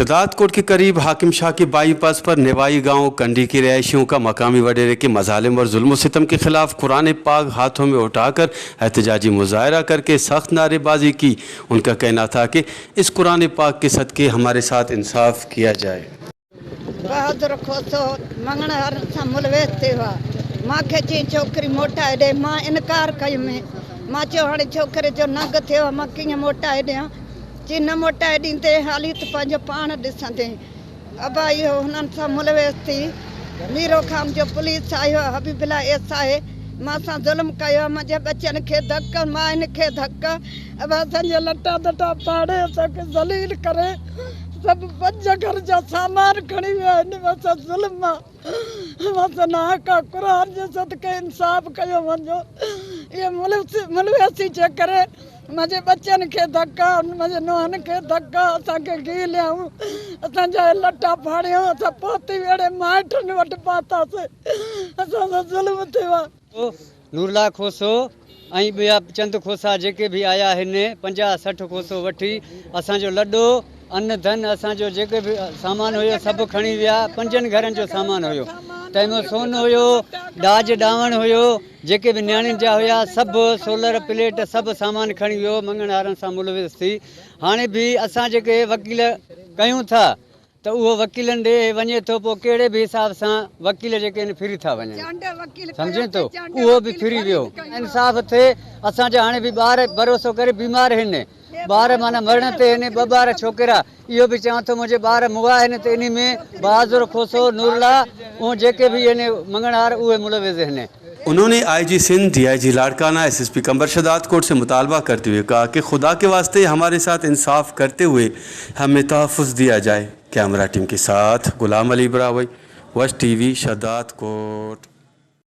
शदातकोट के करीब हाकिम शाह के बाईपास पर नेवाई गांव कंडी के रिहायशियों का मकामी वडेरे के मजालिम और जुल्म सितम के खिलाफ कुरान पाक हाथों में उठाकर एहतजाजी मुजाहरा करके सख्त नारेबाजी की। उनका कहना था कि इस कुरान पाक के सदके हमारे साथ इंसाफ किया जाए। بهادر کوسو مڱڻهارن سان ملوث ٿيو آ. مان کي چيائين ڇوڪري موٽائي ڏي. مان انڪار ڪيم. مان چيو هاڻي ڇوڪري جو ننگ ٿيو آ مان ڪيئن موٽائي ڏيان. چيائين نه موٽائي ڏيندين حالي ته پنهنجو پاڻ ڏسندين. ابا اهو هنن سان ملوث ٿي ميرو خان جو پوليس آيو آ حبيب الله ايس آهي مان سان ظلم ڪيو آ منهنجي ٻچن کي ڌڪ ماين کي ڌڪ ابا اسان جا لٽا ڌٽا ڦاڙي اسان کي ذليل ڪري سڀ پنج گهر جا سامان کڻي ويا آهن مان سان ظلم آ مان سان ناحق آ قرآن جي صدقي انصاف ڪيو وڃو اهي ملوثي جي ڪري منهنجي ٻچن کي ڌڪا منهنجي نونهن کي ڌڪا اسان کي گهيليائون اسان جا لٽا ڦاڙيائون اسان پهتي ويڙهي مائٽن وٽ پهتاسين اسان سان ظلم ٿيو آ. نورالله کوسو ۽ ٻيا چند کوسا جيڪي به آيا هن 50 60 کوسو وٺي اسان جو لڏو ان ڌن اسان جو جيڪي به سامان هيو سڀ کڻي ويا پنجن گهرن جو سامان هيو تنهن ۾ سون هيو ڏاج ڏاوڻ هيو جيڪي به نياڻين جا هيا سڀ سولر پليٽ سڀ سامان کڻي ويو مڱڻهارن سان ملوث ٿي هاڻي به اسان جيڪي وڪيل ڪيون ٿا ته اهو وڪيلن ڏي وڃي ٿو پوء ڪهڙي به حساب سان وڪيل جيڪي آهن ڦري ٿا وڃن سمجهين ٿو اهو به ڦري ويو انصاف ٿئي اسان جا هاڻي به ٻار ڀروسو ڪري بيمار هن ٻار معنيٰ مرڻ تي هن ٻه ٻار ڇوڪرا اهو به چوان ٿو منهنجي ٻار مئا هن ته انهي ۾ بهادر کوسو نورالله اهو جيڪي به هن مڱڻهار اهي ملوث هن. انهون ني I G Sindh, D I G Larkana, S S P Qambar Shahdadkot سي مطالبه ڪرتي هوئي ڪها ڪي خدا ڪي واسطي هماري ساٿ انصاف ڪرتي هوئي همين تحفظ ديا جائي. ڪيمرا ٽيم ڪي ساٿ غلام علي براهوئي، وش ٽي وي، شهدادڪوٽ.